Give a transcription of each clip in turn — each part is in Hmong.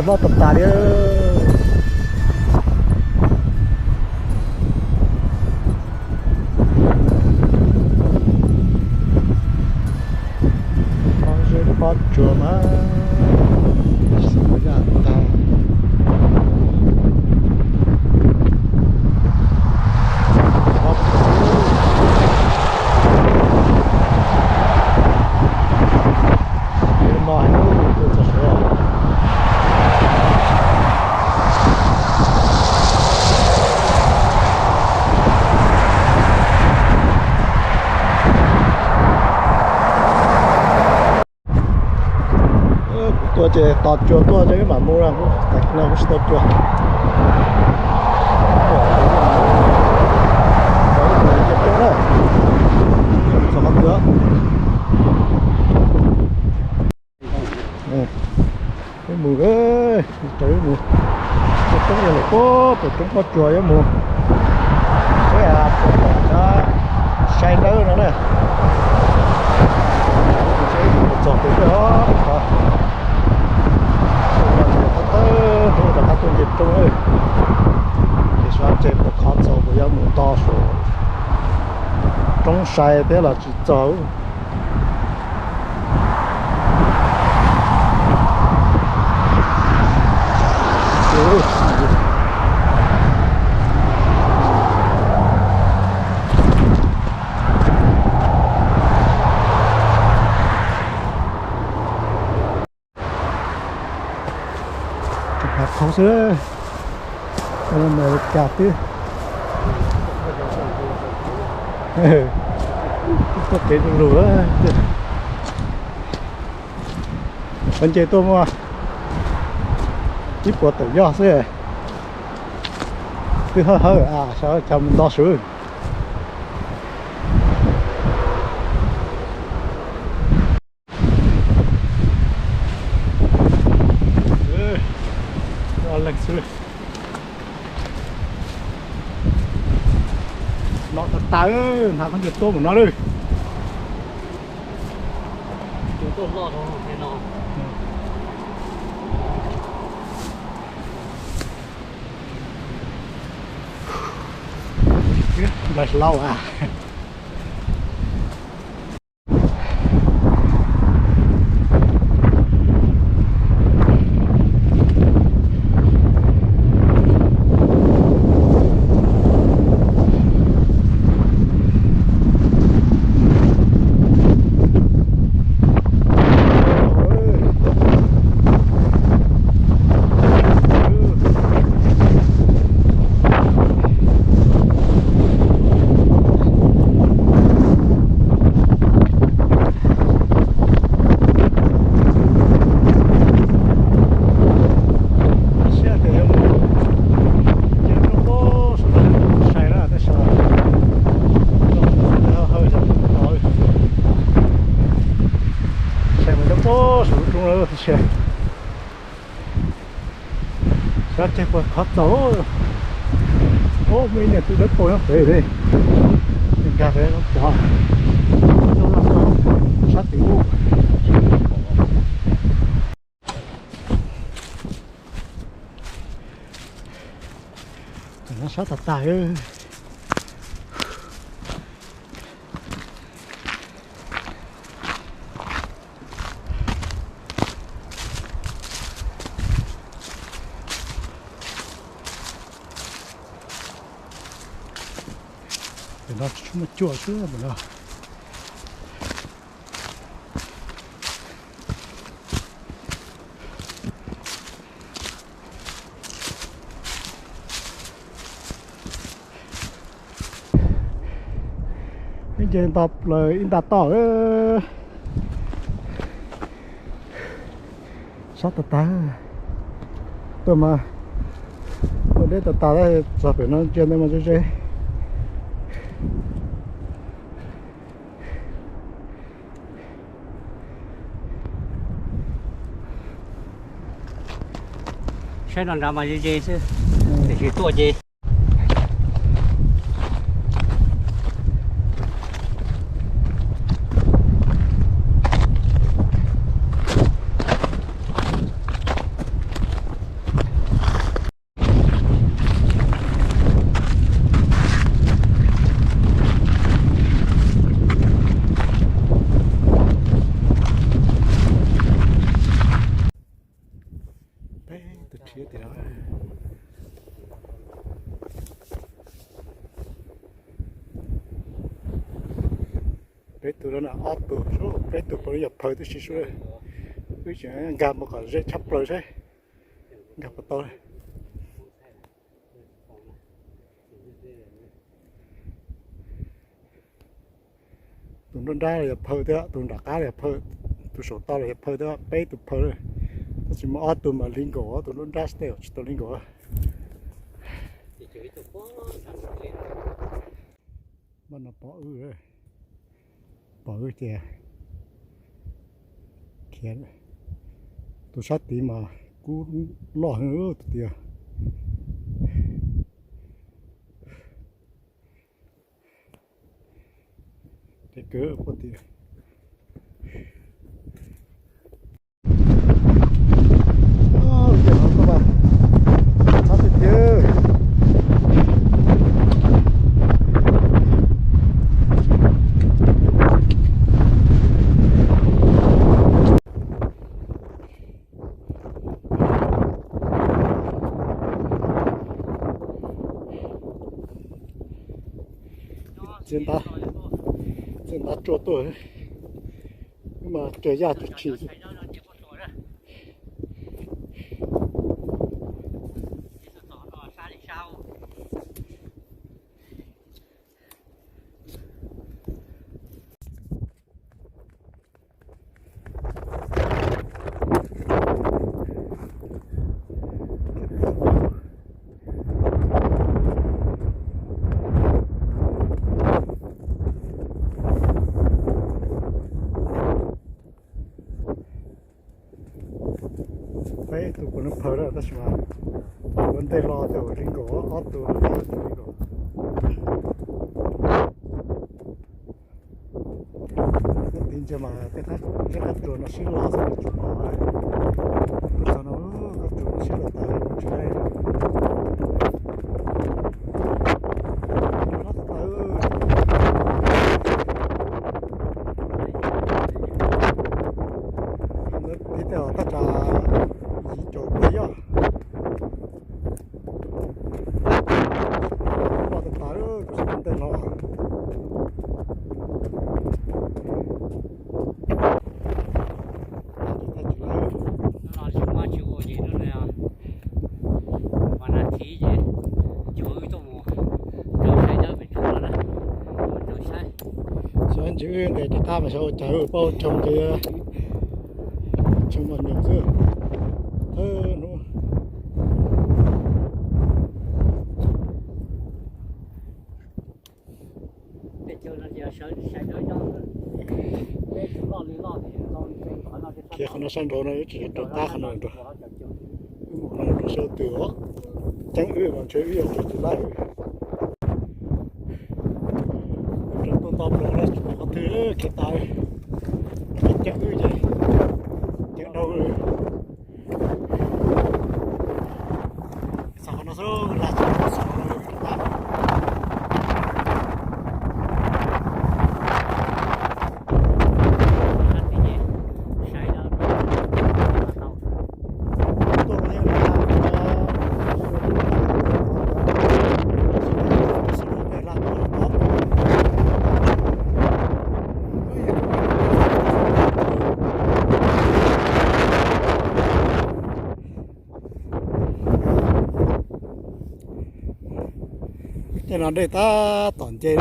Loj tas tas li. Pob zeb pob tsuas mas xav yam tag. Kuv tuaj ces tos cua tuaj ces wb mam mus na, tam sim no kuv tsis tau cua. Txog qhov twg? Wb mus, raws wb mus. Tuaj roob no lawm, pem roob pob tsuas yuav mus. Peb tuaj tom sai dawb no na. Txog pem tej qhov, qhov tawg rau qab tuaj nce roob na. Ces sab ntseg puas khov txaus puas yuav mus nto saum roob sai thiab los tsis txog. Hav qhov xwb, Amelikas twb txoj kev lug lug. Qhov nce tuaj muaj ib puas tawm yoj xwb, twb hawb hawb a, xyov cas mus nto swv. Leeg xwb. No tas tas, hnav khaub ncaws tuaj mus no lawm. Nplag laus a. Siab tias yuav mus nce roob pob saum no, sai lawm tab sis hawb hawb xyov mus tod li. Sai mus rau pob saum lub roob lawm tab sis xyov ces puas khov txaus. Ub, muaj ib niam tub dawb paug nyob pem li, nkag pem no pom, sab tim ub. Sab tas tas. Pem no tsuas muaj cua xwb pem no. Nce nto plaws ib nta toj. Sab tas tas. Tuaj mas ua deb tas tas, txog pem no ntsia ntawd mas ze ze. Saib no nrad mas ze ze xwb, tiam sis tuaj ces Peb tug no ob tug, peb tug puav leej yog phaw tib si sub. Wb tseem nkag mus kom ze tshaj plaws seb nkag puas tau. Tus nruab nrab los yog phaw thiab, tus nram qab los yog phaw, tus saum toj los yog phaw thiab, peb tug phaw. Tab sis muaj ob tug mas li nkaus, ob tug nruab nrab xwb, tsis tau li nkaus. Npaj no pom wb, pom wb ces khiav. Tus sab tid mas kub loj heev tus tiag. Ces kwv puag tim Txiv ntav, txiv ntav tsuag tuaj, wb mas cog yaj cog tshis. Peb tug puav leej phaw lawm tab sis mas ua ntej los tej zaum li nkaus ob tug, ob tug li nkaus. Nyob tid ntsia mas tej qab tsuas no sib los xwb tsis pom. Tuaj txog no qab tsuas no sib los tas tsis laib. Ntawd tid tej zaum tab tsas yim caum peb yoj. Poj tas tas lawm kuv sab ntej no. Los tsis muaj tsis ua ces lub no mas nas this ces coj wb tuaj mus rau saib dawb pem tshoob no na, rau saib. Xyov ntsis wb nqes rov qab mas xyov ua cas wb paub ua rau ces tshee mas nyoos xwb. Thawj hnub. Khiav qhov no sab nraud no, wb tseem rov qab qhov no nrog, wb mus qhov no nrog sab twg os. Ceeb wb mas ntshe wb yuav tsis laib. Rau tuaj nto plaws no tsis pom qhov twg khiav tas, ceeb wb ces ceeb dhau. Txog qhov no xwb, lag tsis tau xwb. Tej no dej tab tom nce.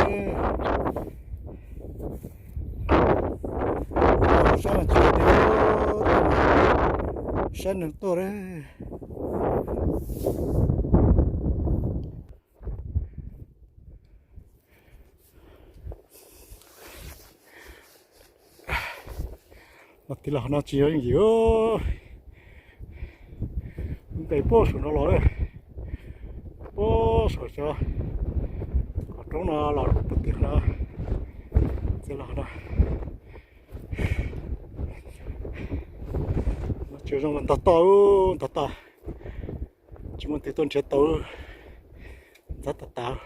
Sab no tsis, sab neeg tuaj. Los tiv los no tsis yog yooj yim. Nqes puag saum no los, puag saum cov qhov roob no los puag tim no, txij los no. Tsis zoo ntog toj, ntog toj. Tsis muaj tus tuaj nrhiav tau, ntxhab tas tas.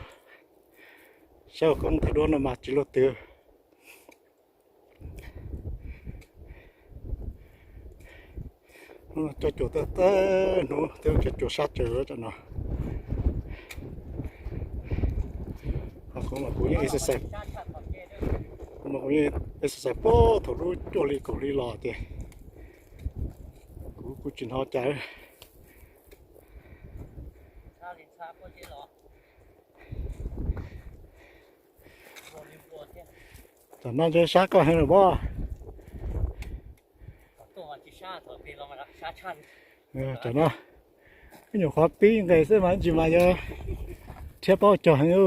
Saib ua koob thaij duab no mas tsis luaj twg. Cog cuam tej hnub thiab, cog cuam sab tsawv tam no. Kuv mas kuv yeej exercise, kuv mas kuv yeej Peb xav xav puag thaum lub cuaj hli kaum hli los ces kuv kuj tsis hnov cas. Tam no ntshe sab koj heev lawm pob. Tam no ib nyuam qhuav pib nqes xwb mas ib ntsis mas yuav rhiab plaub caug heev.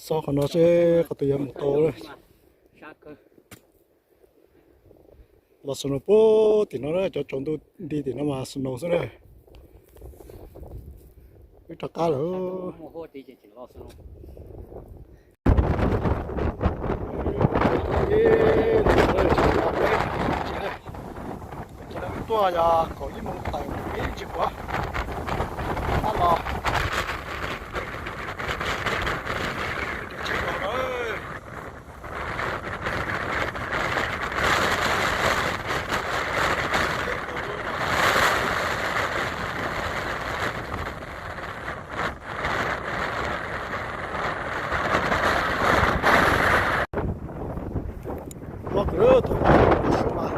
Xo qhov no seb qhov twg yuav mus tau lawm. Los snow puag tim no, cov tsaus ntuj nti tim no mas snow xwb na. Wb rov qab lawm. Tuaj yog kaum ib moos tawm ib ntsis quav qab los. Los kwv thaum su mas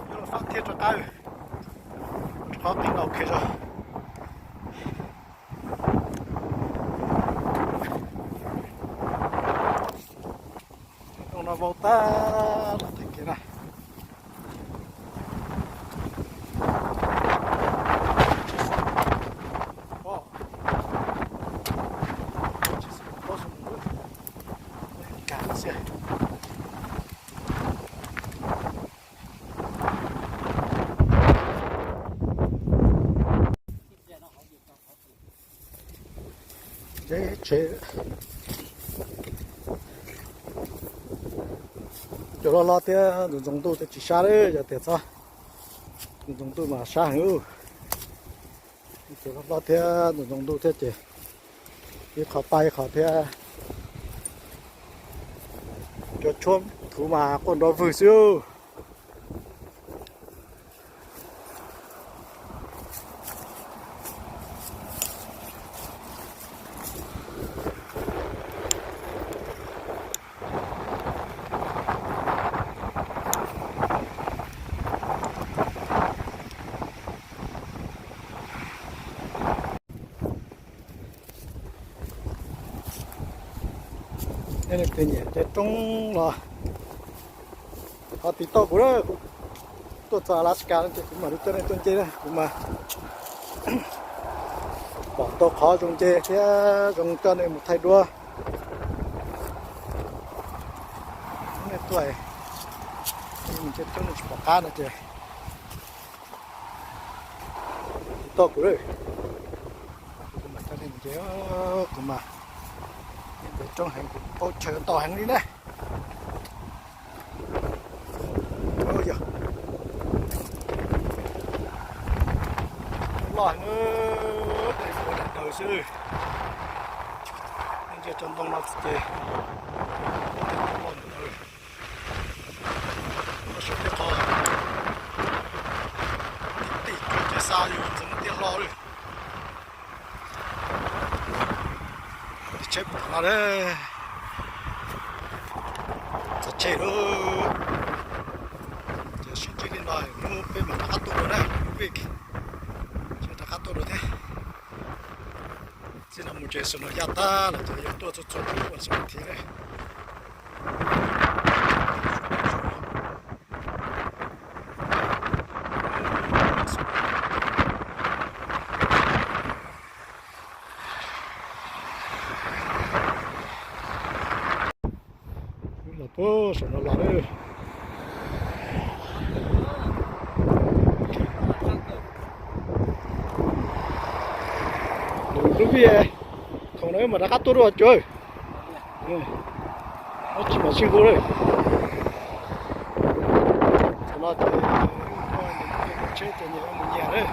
yuav los fab thiab rov qab, rov qab qi nkaus khe zog. Rooj no vau tag los tag kev na. Cov loj loj thiab ntxoov ntxoov ntuj thiab tsis sab li, yog tias txhob ntxoov ntuj mas sab heev. Cov loj loj thiab ntxoov ntxoov ntuj thiab ces ib qho pab ib qho thiab. Cov tshuab thuv mas quaj nrov vwg xwb. Nej leej twg nyiam nce roob los ho tiv tauj kuv lawm. Kuv tuaj txog Alaska no ces kuv mam li coj nej tuaj nce na, kuv mas pom tau qhov zoo nce thiab zoo coj nej mus thaij duab. Nej tuaj, nej mus nce roob nej tsis pom qab no ces tiv tauj kuv lawm. Kuv mam coj nej mus nce, kuv mas nce roob heev, kuv paub chaw ntau heev li na. Yog loj heev, tej qhov daim daws xwb. Nce txog ntoo no ces loj ntawd. Loj saum tej qhov tim tim cuag ces xa yus ntxeev tiaj hlo li. Tsheb puas tau no, txog tsheb lawm. Ces sib ntsib li no, hnub peb mam rov qab tuaj dua na, hnub peb rov qab tuaj dua thiab. Txij no mus ces snow ya tag lawm ces yuav tuaj txhua txhua hnub ua snow thiab. Los puag saum no los lawm. Lub vij, thaum no wb mam rov qab tuaj dua cuag. Ob tsis mam sib hu lawm. Thaum no ces tsheb ces nyias mus nyias lawm.